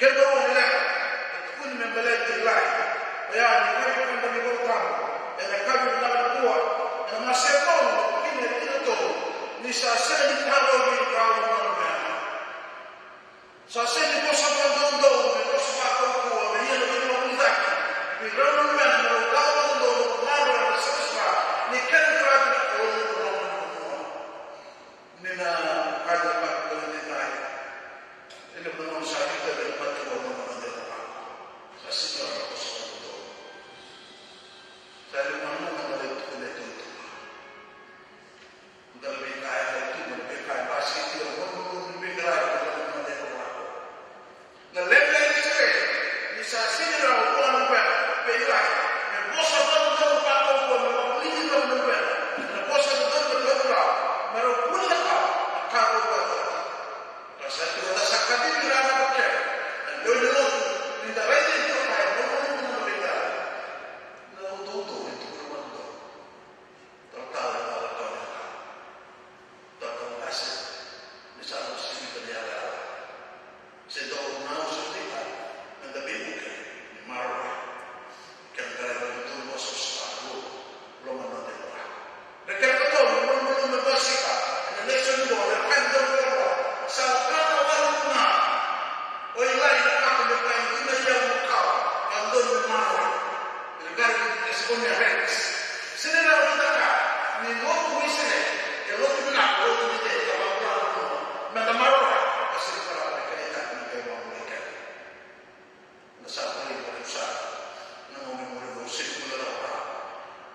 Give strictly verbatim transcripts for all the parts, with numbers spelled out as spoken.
Keda o ni leqa, e tukuni me baleti Ilai. Oya ni kari keda ni Vola Tabu ena yakavi vinaka nikua, ena Masedonia na tikina e tinikatolu, ni sa sega ni tarovi rau na luvena. Sa sega ni vosa vakadoudou me vosa vakaukauwa me ia na veivakauqeti vei rau na luvena me rau lako vakadoudou na maroroya na savasava ni kena qaravi na Kalou na loma ni vanua. Ni na kaya na ka ko ni dai. E levu na gauna sa vakaitavi na matua na nona dela vako. Sa sega ni rawa ni vosa vakadoudou. Sa levu na gauna na levu na itukutuku. Dau veikaya ka tu na veikaya basika tiko na vanua ni veiqaravi na nona dela vako. Na leqa i Isireli ni sa sega ni rawa vua na luvena vei Ilai me vosa vakadoudou vakaukauwa me wavoliti rau na luvena. Na vosa dodonu me rau me rau vulica na ka, na ka rau vakayacora. Ka sa tiko da sa kacivi ira na vakea na lewe ni lotu ni da raica e dua kaya na ulunivanua na veiqaravi. Na utoto e tukuna vakadodonu. Talatala e talatala e ka. Talatala qase, ni sa nosi vita ni yalayala. Se dau na nosi vita, me da veivuke ni maroroya. Kena qaravi na donu wasawasa vakaoqo, loma ni noda ivalavala. Na kena ikatolu, na malumalumu me basika ena lesoni qo, na ka e dau vakaoqo, sa vakawalu tu ga o Ilai na ka me vaka e dua na iyau makawa ka dodonu me maroroya. Ena qaravi na Masedonia Rex. Sega ni rawa ni da kaya ni lotu o Isireli e lotu vinaka, lotu ni dei ka vakabula na vanua. Me da maroroya, ka sega ni rawa ni kena itaki ni qai vakabulai keda. Na sa volai vakatusaka na gauna e muri, au sega ni guileca rawa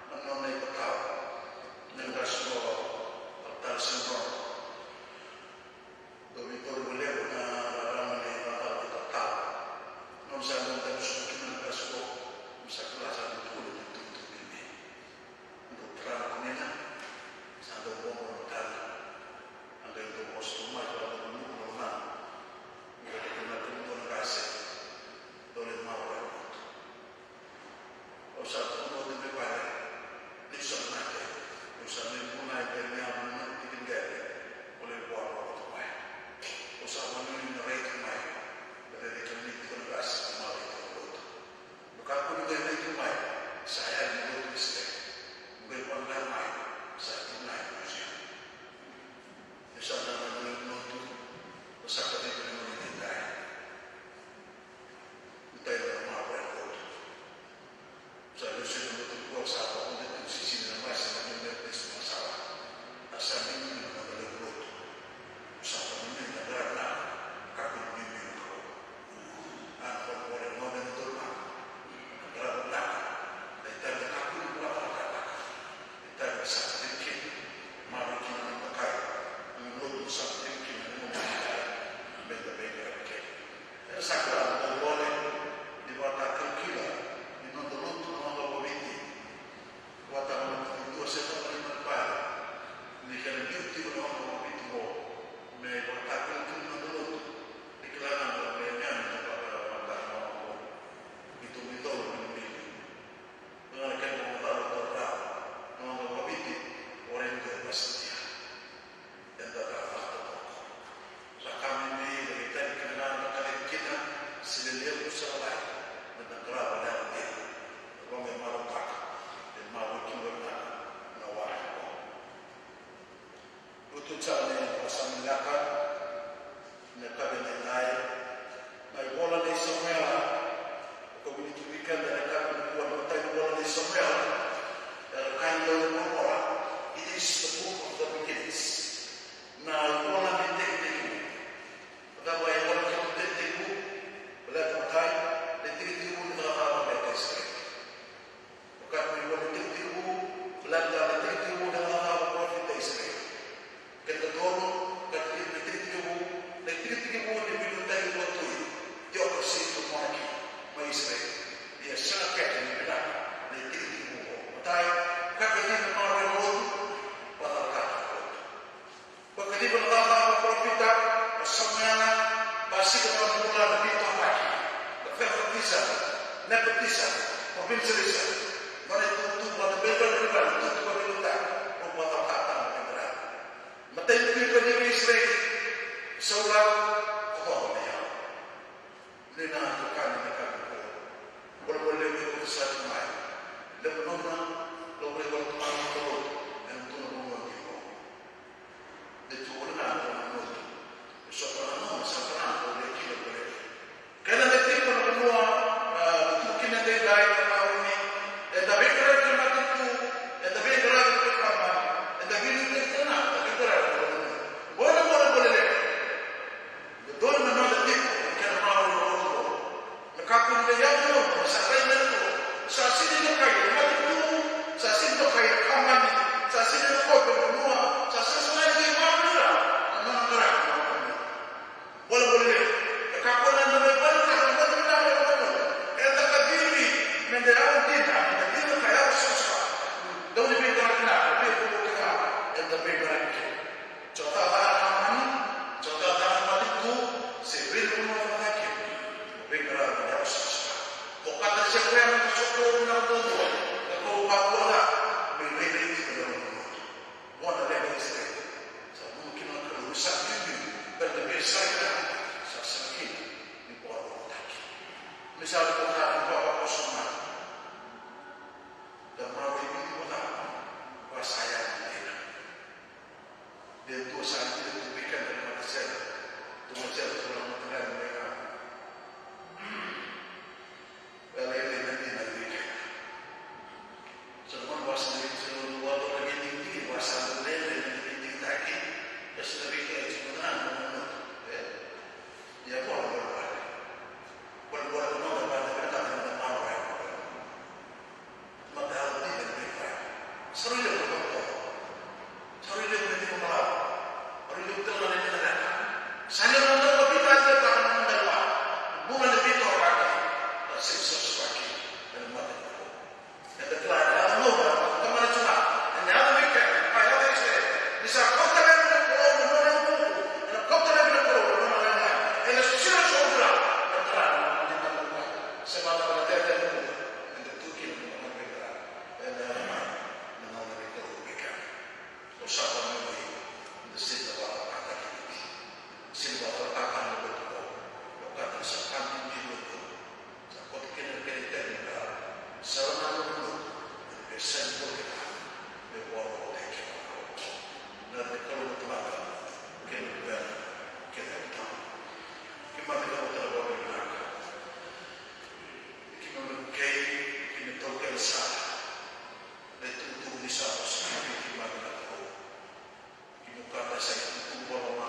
na nona ivakatawa na qase qo, Talatala Sandro. Dau veitorova levu na rarama ni vakacala ni talatala. Nona sa dau dau suka kina na qase qo, me sa kila sa dau tukuna na itukutuku kina. Dau tara na kunina, sa dau bobo na tala. A qai dau vosa tu mai, sa dau nuku na lomana. Qai tukuna tu na qase, dau lai maroroya na lotu. Au sa tukuna oti mai vale, ni sa mate, au sa mai vunai vei na yau na noqu tiki qele, au lai vua na lotu mai. Au sa vanui na rai tu mai, na rairai kemuni tiko na qase, na maroroi tiko na lotu. Au kakua ni qai rai tu mai, sa yali na lotu ni Isireli. Au qai vua na qai mai, sa tu mai na Isireli. Au sa na na lotu, au sa kacivi na lotu ni dai. Sa lesu na lotu nikua, sa vakauta tu sisini na basi na New Methodist Masala. A sa biuta na noda lewe ni lotu. Sa vakananumi na qaravi vinaka, kakua ni biubiu na Kalou. A na vakavoleka na noda lewe ni lotu na qaravi vinaka. Na itavi e kakua ni vakavakataka. Na itavi sa kacivi kina, maroroi kina na matai ni lotu, sa kacivi kina na noda matai. Me da veiqaravi kina. Era sa kila na gole ni vakatakilakila ni noda lotu na noda vakaviti. Vata na dua se dua na lima na vale ni kena biu tiko na noda vakaviti qo me vakatakilakila ni noda lotu. Ni kila ga me gani na vakatakilakila qo. Keitou mai colo ni bibi. Ga na kena vakacala, na noda vakaviti, o ira e dua e vakasatia. Eda cakacaka taucoko. Sa ka bibi me da veitali kina na noda kacivi kina, se lelevu se lalai, me da qarava na yalo dina. Na voqa e marautaka, e maroroi kina vinaka na wai oqo. Oti sara na vakasama ni laka, na yakavi nikua, na ivola nei Samuela. Ko vili tu vei keda na yakavi nikua na imatai ni ivola nei Samuela. Era kaya na ivola, it is the book of the beginnings. Na ivola ni tekitekivu. Cava e ivola ni tekitekivu? Baleta matai, na tekitekivu ni cakacaka vakabauta Isireli. Vakataki na ivola ni tekitekivu, baleta na tekitekivu ni cakacaka vakaparofita i Isireli. Kena ikatolu, vakataki na tekitekivu, na tekitekivu ni veiliutaki vakatui, theocracy to monarchy, mai Isireli. Ia sega kece ni vinaka na itekitekivu oqo. Matai, ka ka dina, maroroi na lotu, vakacalaka na lotu. Vakaciva na cakacaka vakaparofita o Samuela, basika na bula, na veitokani, na favoritism, nepotism, provincialism, nona itutu vata, veivalenivaleni, itutu vakaveiliutaki, o vakacalaka na veidra. Matai ni veivalenivaleni vei Isireli, Saula, o koya na yau. Ni Sa kila, sa sega kina ni boro vakataki. Me sa